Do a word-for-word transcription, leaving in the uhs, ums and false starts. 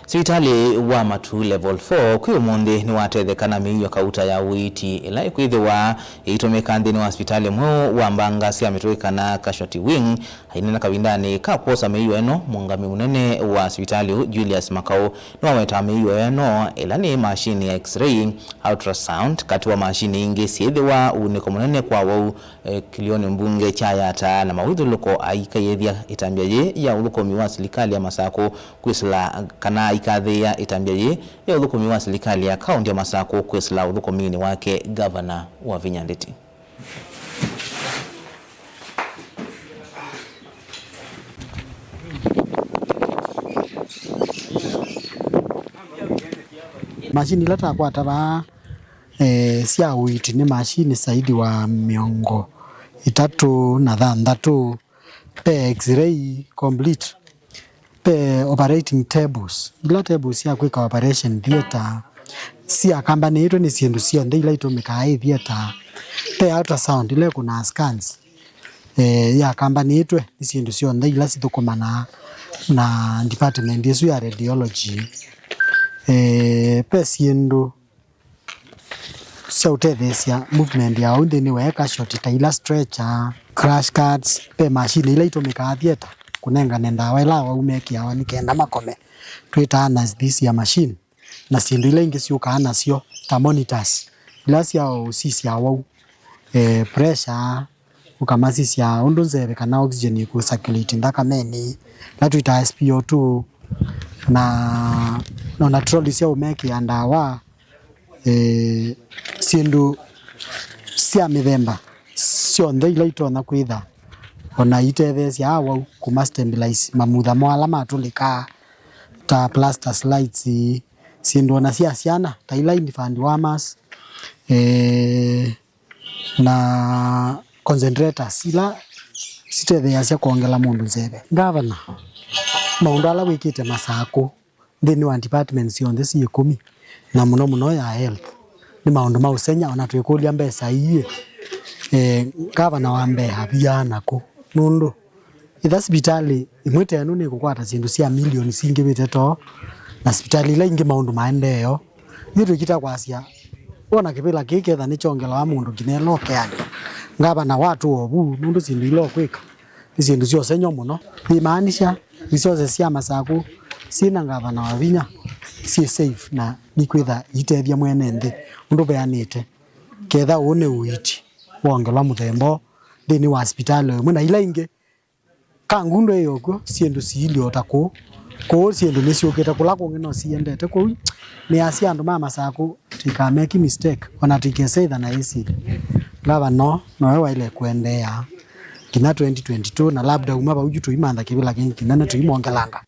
Sivitalĩ wa Matuu Level four kwĩ ũmũnthĩ nĩwatetheka na mĩio kauta ya ũiiti ĩla ĩkwĩthĩwa ĩitũmĩka nthĩnĩ wa sivitalĩ mweũ wa mbanga sya mĩtũkĩ kana casualty wing. Aineena kavindanĩ ka kwosa mĩio ĩno, mũũngamĩi mũnene wa sivitalĩ ũũ, Julius Makau, nĩwawetaa mĩio ĩno, ĩla nĩ mashini ya X-ray, ultrasound, katĩ wa mashini ingĩ syĩthĩwa ũunĩko mũnene kwa wau, eh, kĩlĩonĩ mbunge kya Yatta na mawĩthũlũko, aikayĩthya ĩtambya yĩĩ ya ũthũkũmi wa silikalĩ ya Masakũ kwĩsĩla kana aikathĩĩa ĩtambya yĩĩ ya ũthũkũmi wa silikalĩ ya kaũntĩ ya Masakũ kwĩsĩla ũthũkũminĩ wake Ngavana Wavinya Ndeti. Mashini ila takwata vaa, eh, sya ũiiti nĩ mashini zaidi wa mĩongo ĩtatũ na thanthatũ. Ve X-ray complete, ve operating tables, ila tables sya kwĩka operation theatre syakambanĩĩtwe nĩ syĩndũ syonthe ila itũmĩkaa ĩ theatre. Ve ultrasound ila ĩkũnaa scans, eh, yakambanĩĩtwe nĩ syĩndũ syonthe ila sithũkũmanaa na department ĩsu ya radiology. Eh, ve syĩndũ sya ũtetheesya movement ya ũu nthĩnĩ wa eka shoti ta ila stretcher, crash carts, ve mashini ila itũmĩkaa theatre kũnengane ndawa ila awau mekĩawa nĩ kenda makome, twĩtaa anesthesia machine, na syĩndũ ila ingĩ syũkaa nasyo ta monitors ila sya ũsisya awau, eh, pressure, ũkamasisya ũndũ nzeve kana oxygen ĩkũ circulate nthakamenĩ, ila twĩtaa S P O two, na, na ona trolley sya ũmekĩa ndawa, eh, syĩndũ sya mĩthemba syonthe ila itonya kwĩtha ona itetheesya awau kũma stabilize mamutha moo ala matũlĩkaa ta plaster slides, syĩndũ ona sya syana ta ila infant warmers, eh, na concentrators ila sitetheeasya kwongela mũndũ nzeve. Ngavana, maũndũ ala wĩkĩte Masakũ nthĩnĩ wa departments syonthe syĩ ĩkũmi, na mũno mũno ya health, nĩ maũndũ ma ũseng'ya, ona twĩkũlya mbesa ii, eh, ngavana wa mbee aviaa nakũ? Nũndũ ĩtha sivitalĩ ĩmwe ta ĩno nĩkũkwata syĩndũ sya milioni singĩvĩte too, na sivitalĩ ila ingĩ maũndũ maendee o. Ithyĩ twĩkita kwasya, wona kĩvĩla kĩĩ ketha nĩkyongelawa mũndũ nginya ĩla ũkeanĩ, ngavana watũa ũvu, nũndũ syĩndũ ila ũkwĩka nĩ syĩndũ sya ũseng'yo mũno. Yĩmaanisha resources sya Masakũ syĩ na ngavana wa vinya syĩ safe na nikwĩtha iitethya mwene nthĩ ũndũ veanĩte, ketha ũũ nĩ ũiiti wongelwa mũthemba ũũ nthĩnĩ wa sivitalĩ o ĩmwe na ila ingĩ. Kangundo ĩyo kw'o, syĩndũ siilye o ta kũũ. Kũũ syĩndũ nĩsyũkĩte, kũla kũngĩ no siendete. Kwoou nĩasya andũ ma Masakũ tũikameki mistake, ona tũikese ĩtha na ĩsilĩ. Ngavana nowe waĩle kũendeea nginya twenty twenty-two, na labda uma vau yu tũimantha kĩvĩla kĩngĩ kĩnene tũimwongelanga.